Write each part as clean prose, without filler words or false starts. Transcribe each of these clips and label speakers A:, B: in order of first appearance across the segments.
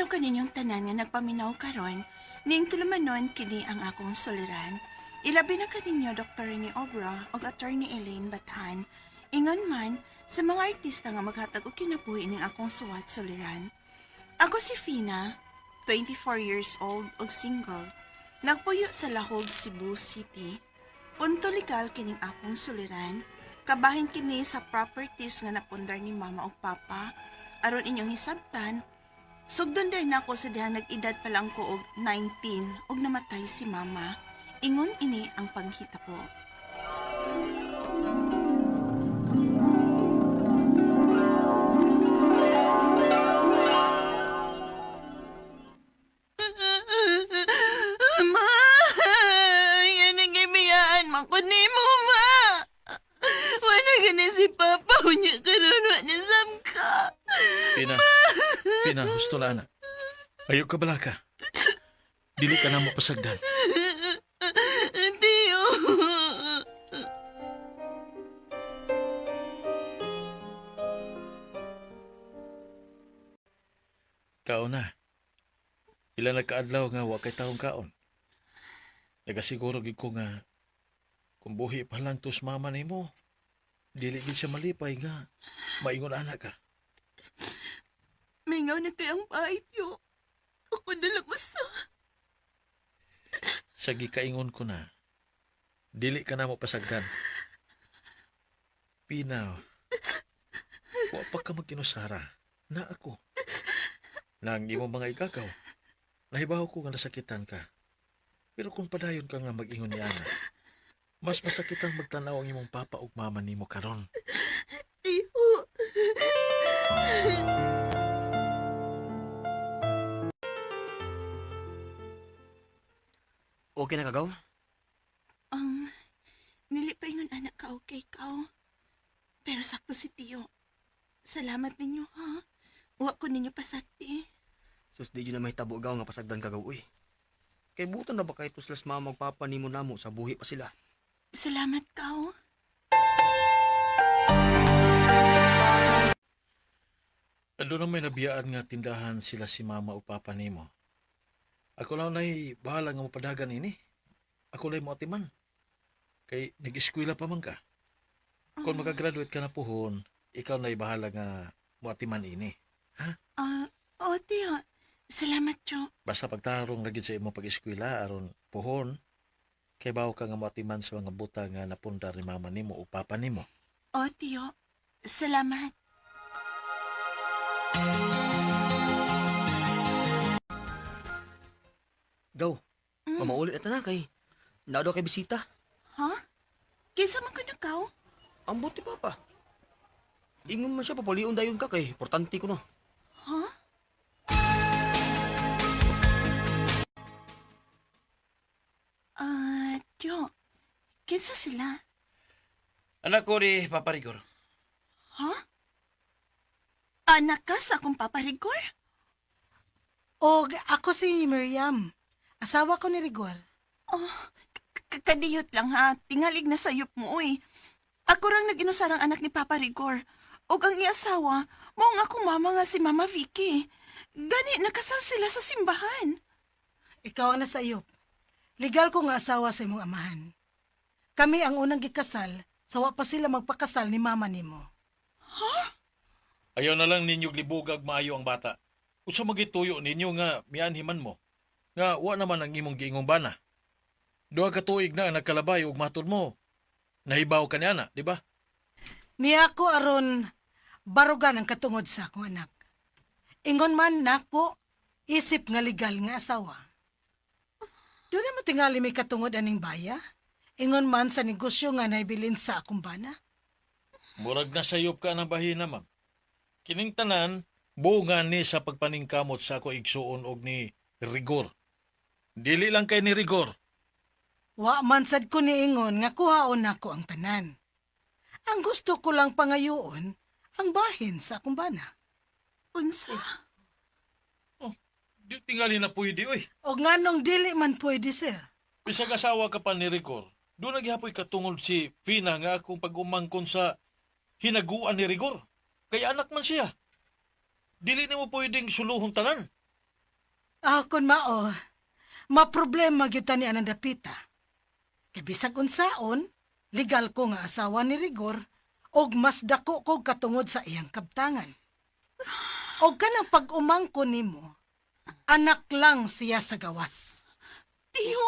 A: adlaw kaninyong tanan nga nagpaminaw karon, ning tulumanon kini ang akong suliran. Ilabi na kaninyo Dr. Rene Obra ug Attorney Elaine Bathan. Ingon man sa mga artista nga maghatag og kinabuhi ning akong suwat suliran. Ako si Fina, 24 years old ug single. Nagpuyo sa Lahog, Cebu City. Punto legal kining akong suliran. Kabahin kini sa properties nga napundar ni mama ug papa. Aron inyong hisabtan, sugdon din nako sa dihang nag-edad pa lang ko og 19 ug namatay si mama. Ingon ini ang panghitabo. Ma! Yan ang gibiyaan man ko ni mo, ma! Wala gani si Papa. Unya karon wa niya sab ka.
B: Pina, Pina, husto na, anak. Ayaw ka bala ka. Dili ka na mapasagdan.
A: Tiyo.
B: Kaon na. Ila nagkaadlaw nga wa kay taong kaon. Nagasiguro gid ko nga kung buhi pa lang tos mama nimo, dili gid siya malipay nga maingon anak ka.
A: Mingaw na kayang pait yo. Ako na lang usa.
B: Sa gikaingon ko na, dili ka na mo pasagdan. Pina, wa pa ka magkinusara. Na ako. Na ang imong mga igagaw. Nahibaw ko nga nasakitan ka. Pero kung padayon ka nga mag-ingon ni Ana, mas masakitan magtanaw ang imong papa ug mama nimo karon.
A: Tiyo.
C: Okay na kagaw?
A: Nili pa ingon anak ka okay ka. Pero sakto si Tiyo. Salamat ninyo ha. Wa ko ninyo pasakti.
C: Sus, di yun na mahitabo gaw nga pasagdan kagaw, uy. Kay butan na ba kay tuslas mama ug papa nimo namo sa buhi pa sila?
A: Salamat ka.
B: Ando na may nabiyaan nga tindahan sila si mama o papa nimo. Ako lang na'y bahala nga mapadagan ini. Ako lang mo atiman. Kay nag-eskwela pa man ka. Kung makagraduate ka na puhon, ikaw na'y bahala nga moatiman ini.
A: Ah, oh, Tiyo. Salamat, Tiyo.
B: Basta pagtarong lagi sa imong pag-eskwela aron puhon, kay bawo ka nga moatiman sa mga buta nga napundar ni mama nimo o papa nimo.
A: Oh, Tiyo. Salamat.
C: Gaw, mamaulit na ta na kay naa daw kay bisita.
A: Ha? Kinsa man kuno kaw?
C: Ambot ni papa. Ingon man siya papulion dayon ka kay importante ko no.
A: Ha? Ah, Tiyo. Kinsa sila?
D: Anak ko ni Papa Rigor.
A: Ha? Anak ka sa akong paparigor?
E: Og ako si Miriam. Asawa ko ni Rigor.
A: Oh, kadiyot lang ha. Tingalig na sayop mo, uy. Ako rang nag-inusarang anak ni Papa Rigor. Og ang iasawa, mao nga akong mama nga si Mama Vicky. Gani, nakasal sila sa simbahan.
E: Ikaw ang nasayop. Legal ko nga asawa sa imong amahan. Kami ang unang gikasal sa wa pa sila magpakasal ni mama nimo.
B: Ayaw na lang ninyo libugag maayo ang bata. Usa magituyo ninyo nga mianhiman mo. Nga wa naman ang imong giingong bana. Duha ka tuig na ang nagkalabay ug matud mo. Nahibaw ka niya na, di ba?
E: Niya ako aron barugan ang katungod sa akong anak. Ingon man nako isip nga legal nga asawa. Doon na matingali may katungod aning baya. Ingon man sa negosyo nga naibilin sa akong bana.
B: Murag na sayop ka ng bahina, ma'am. Kining tanan, bunga ni sa pagpaningkamot sa ako igsuon og ni Rigor. Dili lang kay ni Rigor.
E: Wa man sad ko niingon nga kuhaon nako ang tanan. Ang gusto ko lang pangayoon ang bahin sa akong bana.
A: Unsa?
B: Di tingali na pwede, oy.
E: O nganong dili man pwede, sir.
B: Bisag asawa ka pa ni Rigor, doon naghihapoy katungod si Fina nga akong pag-umangkon sa hinaguan ni Rigor. Kay anak man siya. Dili nimo pwedeng suluhon tanan.
E: Ah, kun mao, maproblema gyud ta ni anang dapita. Kay bisag unsaon, legal ko nga asawa ni Rigor og mas dako ko katungod sa iyang kabtangan. Og kanang pag-umangko nimo, anak lang siya sa gawas.
A: Tiyo!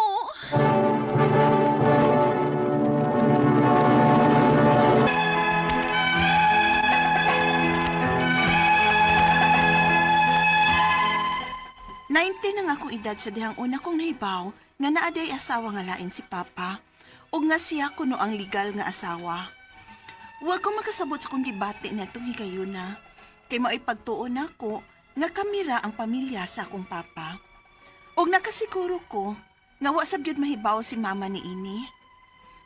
A: 19 ang akong edad sa dihang una kong nahibaw nga naaday asawa nga lain si Papa ug nga siya kuno ang legal nga asawa. Wa ko makasabot sa kong gibati na itong higayuna. Kay mao'y pagtuo nako nga kamira ang pamilya sa akong papa. Og nakasiguro ko nga wa sab gyud mahibaw si mama ni ini.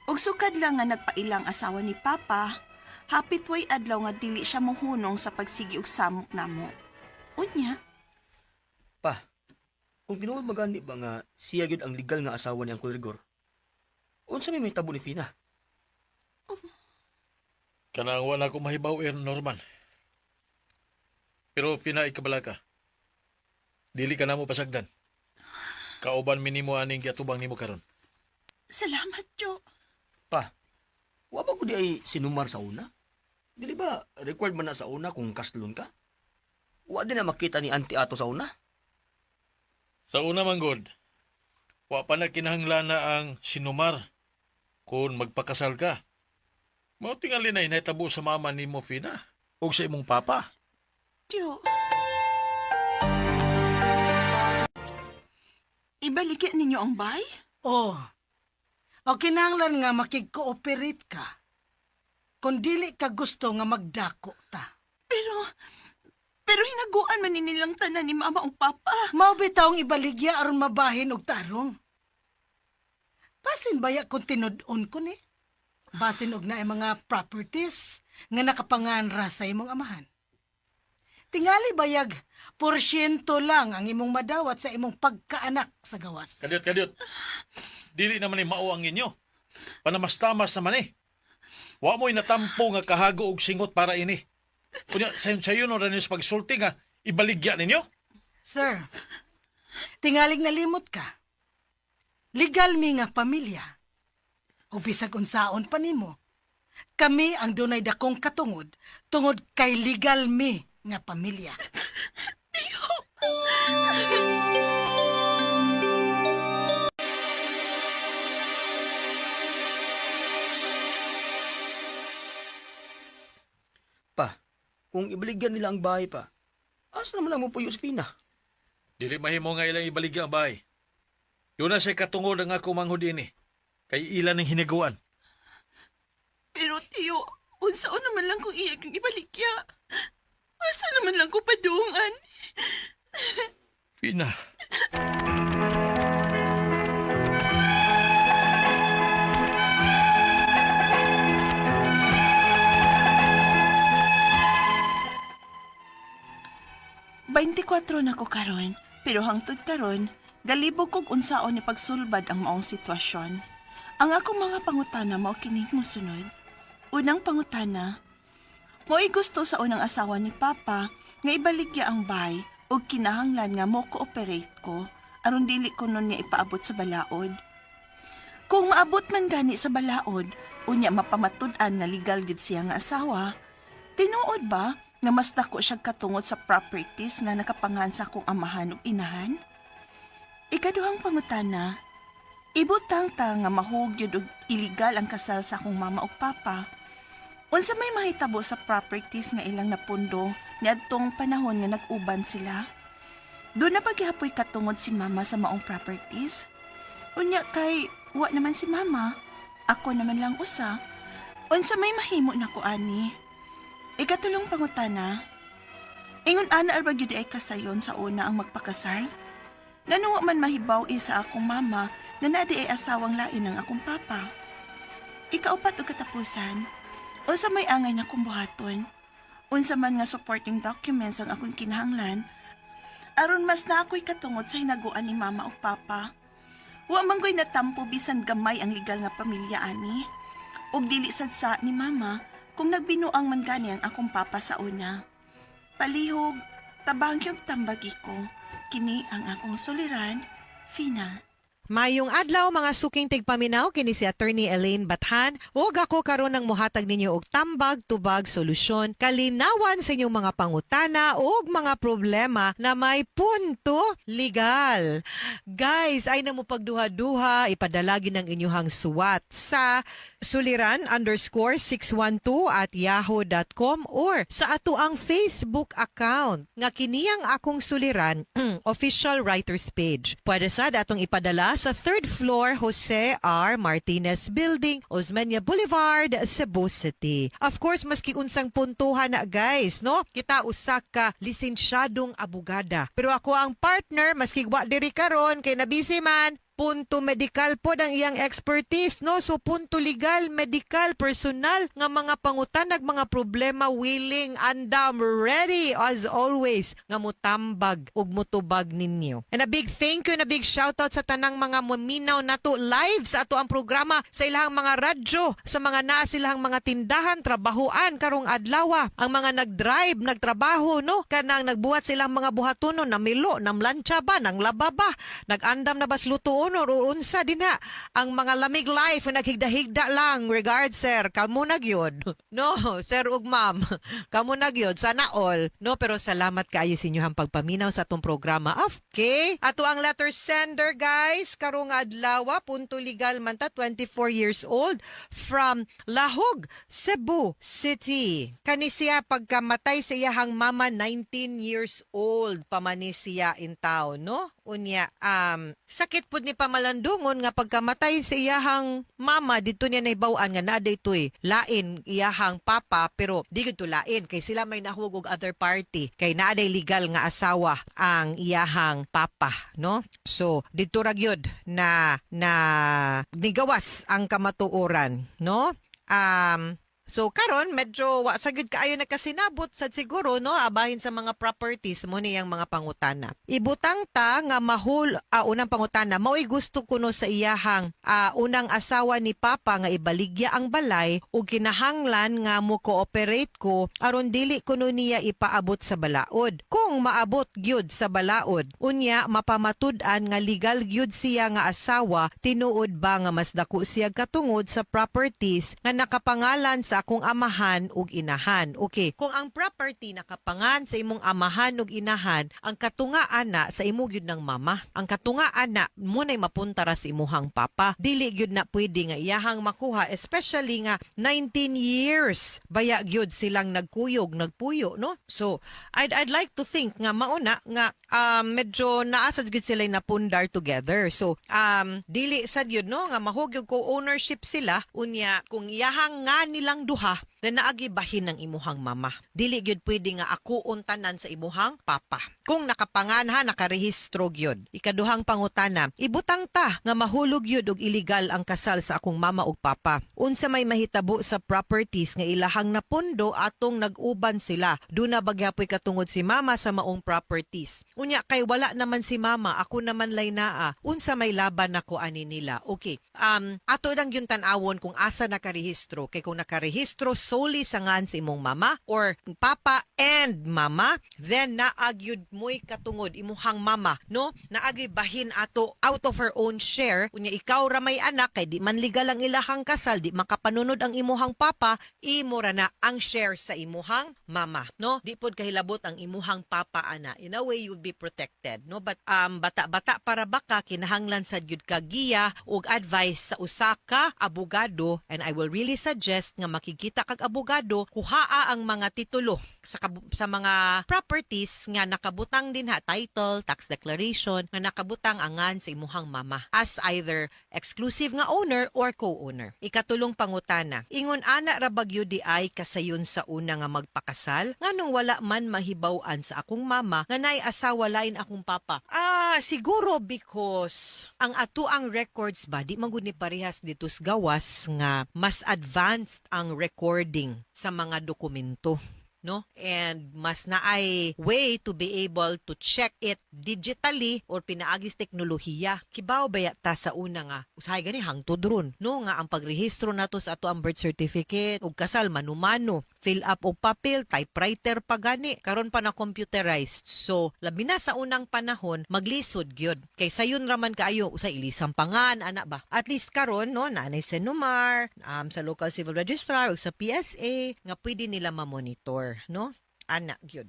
A: Og sukad lang nga nagpailang asawa ni papa, hapit way adlaw nga dili siya mohunong sa pagsigi og samok namo. Unya,
C: Pa, kung tinuod magani ba nga siya gyud ang legal nga asawa ni Uncle Rigor, unsa may mahitabo ni Fina?
B: Kanang wala ko mahibaw, er, Norman. Pero pinaikabala ka. Dili ka na mo pasagdan. Kauban minimo aning giatubang nimo karon.
A: Salamat, Jo.
C: Pa, wa ba ko di ay sinumar sa una? Dili ba required man na sa una kung kaslon ka? Wa din na makita ni Auntie Ato sa una?
B: Sa una man god, wa pa na kinahanglan na ang sinumar kung magpakasal ka. Mao tingali na inahitabo sa mama nimo Fina ug sa imong papa.
A: Jo. Ibaligya ninyo ang bay?
E: Oh. O kinahanglan nga makig-cooperate ka. Kung dili ka gusto nga magdako ta.
A: Pero, pero hinaguan man ni nilang tanan ni mama ug papa.
E: Mao bitawng ibaligya aron mabahin og tarong. Basin baya kung tinud-on ko ni? Basin og naay mga properties nga nakapanganra sa imong amahan. Tingali bayag, porsyento lang ang imong madawat sa imong pagkaanak sa gawas.
B: Kadiyot, kadiyot. Dili naman ni mao ang inyo. Panamastamas naman eh. Wa mo'y natampo nga kahago og singot para ini. Unya, sayon sayon no rin sa pagsulti nga ibaligya ninyo.
E: Sir, tingalig nalimot ka. Legal mi nga pamilya. O bisag unsaon pa nimo. Kami ang dunay dakong katungod tungod kay legal mi nga pamilya.
C: Pa, kung ibaligyan nila ang bahay pa, asa naman lang mo puyo si Fina?
B: Dili mahimo nga ilang ibaligya ang bahay. Yun na siya katungod ang ako manghud ini. Kay ilan ang hiniguan.
A: Pero tiyo, unsaon naman lang kung iya kong ibaligya. Asa naman lang ko padungan.
B: Fina.
A: 24 na ko karon, pero hangtod karon, galibog kog unsaon ni pagsulbad ang maong sitwasyon. Ang akong mga pangutana mao kini mosunod. Unang pangutana, mo'y gusto sa unang asawa ni Papa nga ibaligya ang bay ug kinahanglan nga mo cooperate ko aron dili ko nun niya ipaabot sa balaod. Kung maabot man gani sa balaod, unya mapamatud-an nga legal gyud siya nga asawa, tinuod ba nga mas dako siya katungod sa properties nga nakapangan sa akong amahan ug inahan? Ikaduhang pangutana, ibutang ta nga mahug gyud og illegal ang kasal sa akong mama ug papa. Unsa may mahitabo sa properties nga ilang napundo niadtong panahon nga nag-uban sila? Doon na paghihapoy katungod si mama sa maong properties? Unya kay wa naman si mama. Ako naman lang usa. Unsa may mahimo nako ani? Ikatulong pangutana. Ingon ana arba gyud ay kasayon sa una ang magpakasal? Ngano wa man mahibaw sa akong mama nga naa di ay asawang lain ang akong papa. Ikaupat og katapusan. Unsa may angay na kong buhaton? Unsa man nga supporting documents ang akong kinahanglan aron mas na ako'y katungod sa hinaguan ni mama ug papa. Wa man ko'y natampo bisan gamay ang legal nga pamilya ani. Ug dili sad sa ni mama kung nagbinuang man gani ang akong papa sa una. Palihog, tabang yung tambagi ko. Kini ang akong suliran, final.
F: Mayong adlaw, mga suking tigpaminaw, kini si Attorney Elaine Bathan ug ako karon ang mohatag ninyo og tambag, tubag, solusyon, kalinawan sa inyong mga pangutana ug mga problema na may punto legal. Guys, ay na mo pagduha-duha, ipadala gyud ang inyong suwat sa suliran_612@yahoo.com or sa ato ang Facebook account nga kiniyang Akong Suliran Official Writers Page. Pwede sad atong ipadala sa third floor, Jose R. Martinez Building, Osmeña Boulevard, Cebu City. Of course, maski unsang puntuhan na, guys, no? Kita usa ka lisensyadong abogada. Pero ako ang partner, maski wa diri karon kay nabisi man, punto medical po ang iyang expertise, no? So punto legal, medical, personal nga mga pangutanag, mga problema, willing, andam, ready as always nga mutambag ug mutubag ninyo. And a big thank you and a big shout out sa tanang mga muminaw nato live sa ato ang programa sa ilahang mga radyo, sa mga naa silahang mga tindahan, trabahoan karong adlaw, ang mga nagdrive, nagtrabaho, no, kanang nagbuhat silang mga buhatonon, namilo, namlantsa ba, nang laba ba, nag-andam na bas lutuon or unsa din ha, ang mga lamig life nga naghigda-higda lang. Regard, sir, kamo na gyud, no? Sir ug ma'am, kamo na gyud, sana all, no? Pero salamat kaayo sa inyong pagpaminaw sa atong programa. Okay, ato ang letter sender, guys, karong adlaw, punto legal man ta, 24 years old, from Lahug, Cebu City. Kani siya, pagkamatay sa iyahang mama, 19 years old pa man ni siya in town, no? Unya sakit pud ni pamalandungon nga pagkamatay sa iyahang mama, didto niya nahibaw-an nga naa daytoy lain iyahang papa, pero di gud to lain kay sila may nahug og other party, kay naa day legal nga asawa ang iyahang papa, no? So didto ra gyud na na nigawas ang kamatuoran, no? So karon medyo wa sa gyud kaayo nagkasinabot sad siguro, no, abahin sa mga properties mo niyang mga pangutana. Ibutang ta nga mahul unang pangutana, mao'y gusto kuno sa iyahang unang asawa ni papa nga ibaligya ang balay ug kinahanglan nga mo cooperate ko aron dili kuno niya ipaabot sa balaod. Kung maabot gyud sa balaod, unya mapamatud-an nga legal gyud siya nga asawa, tinuod ba nga mas dako siya katungod sa properties nga nakapangalan sa akong amahan ug inahan? Okay, kung ang property nakapangan sa imong amahan ug inahan, ang katungaan na sa imo gyud ng mama. Ang katungaan na mo nay mapunta ra sa imuhang papa. Dili gyud na pwede nga iyahang makuha, especially nga 19 years baya gyud silang nagkuyog, nagpuyo, no? So, I'd like to think nga mauna nga medyo naa sad gyud sila napundar together. So, dili sad yun, no, nga mahug yung co-ownership sila, unya kung iyahang nga nilang duha, na naagi bahin ng imuhang mama. Dili gyud pwede nga ako tanan sa imuhang papa. Kung nakapangan ha, nakarehistro gyud. Ikaduhang pangutana, ibutang ta nga mahulog gyud og illegal ang kasal sa akong mama ug papa. Unsa may mahitabo sa properties nga ilahang napundo atong nag-uban sila? Duna ba gyapoy katungod si mama sa maong properties? Unya kay wala naman si mama, ako naman lay naa. Unsa may laban nako ani nila? Okay. Ato lang yung tan-awon kung asa nakarehistro. Kay kung nakarehistro solely sa ngan sa imong mama or papa and mama, then naagyud mo'y katungod imuhang mama, no? Naagyoy bahin ato out of her own share. Unya ikaw ra may anak, kay di man legal ang ilahang kasal, di makapanunod ang imuhang papa, imo ra na ang share sa imuhang mama, no? Di pod kahilabot ang imuhang papa ana. In a way, you'd be protected, no? But bata-bata para baka kinahanglan sad gyud ka giya ug advice sa usa ka abogado, and I will really suggest nga makigkita kag abogado, kuhaa ang mga titulo sa mga properties nga nakabutang din ha, title, tax declaration nga nakabutang angan sa imuhang mama as either exclusive nga owner or co-owner. Ikatulong pangutana, ingon ana ra ba gyud di ay kasayon sa una nga magpakasal? Nganong wala man mahibaw-an sa akong mama nga naay asawa lain akong papa? Siguro because ang ato ang records ba, di man gud ni parehas dito sa gawas nga mas advanced ang recording sa mga dokumento. no? And mas naay way to be able to check it digitally or pinaagi sa teknolohiya. Kibaw baya ta sa una nga usahay gani hangtod ron, no, nga ang pagrehistro nato sa ato ang birth certificate ug kasal mano-mano, fill up og papel, typewriter pa gani. Karon pa na computerized. So labi na sa unang panahon maglisod gyud kay sayon raman kaayo, usay ilisan pangan ana ba. At least karon, no, naanay CENOMAR, sa local civil registrar o sa PSA nga pwede nila ma-monitor, no, ana gyud.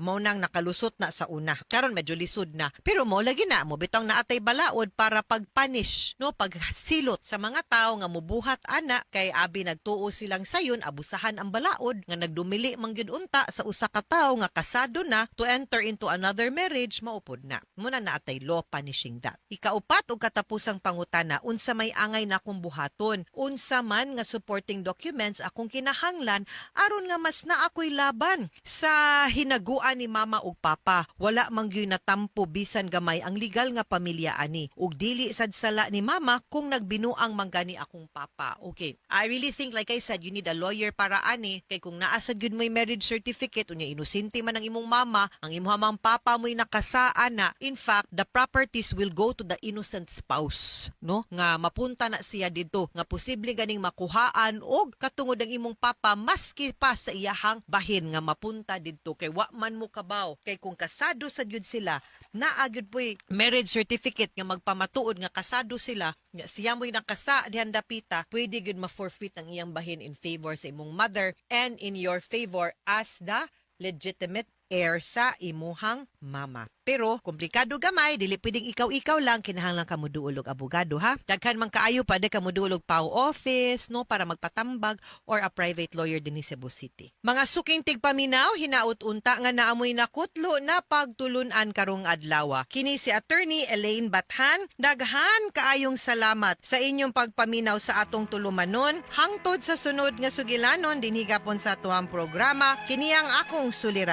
F: Mao nang nakalusot na sa una. Karon medyo lisod na. Pero mo lagi na mo bitong naatay balaod para pagpunish, no, pagsilot sa mga tao nga mubuhat ana kay abi nagtuo silang sayon abusahan ang balaod nga nagdumili man gyud unta sa usa ka tawo nga kasado na to enter into another marriage, maupod na. Muna naatay law punishing that. Ikaupat ug katapusang pangutana, unsa may angay na akong buhaton? Unsa man nga supporting documents akong kinahanglan aron nga mas na ako'y laban sa hinaguan ni mama ug papa? Wala man gyud natampo bisan gamay ang legal nga pamilya ani ug dili sad sala ni mama kung nagbinuang man gani akong papa. Okay. I really think, like I said, you need a lawyer para ani kay kung naa sad gyud mo'y marriage certificate unya inosente man ang imong mama, ang imong mang papa mo'y nakasaan na, in fact, the properties will go to the innocent spouse, no? Nga mapunta na siya didto nga posible ganing makuhaan og katungod ang imong papa maski pa sa iyahang bahin nga mapunta didto kay wa man mo kabaw kay kung kasado sa gyud sila, naa gyud po'y marriage certificate nga magpamatuod nga kasado sila, nga siya mo'y nakasa dihan dapita, pwede gyud ma-forfeit ang iyang bahin in favor sa imong mother and in your favor as the legitimate heir sa imuhang mama. Pero komplikado gamay, dili pwedeng ikaw-ikaw lang, kinahanglan ka moduol og abogado ha. Daghan man kaayo pwede ka moduol og PAO office, no, para magpatambag or a private lawyer dinhi Cebu City. Mga suking tigpaminaw, hinaut unta nga naamoy nakutlo na pagtulunan karong adlaw. Kini si Attorney Elaine Bathan. Daghan kaayong salamat sa inyong pagpaminaw sa atong tulumanon. Hangtod sa sunod nga sugilanon dinhi gapon sa atuang programa, kini ang akong suliran.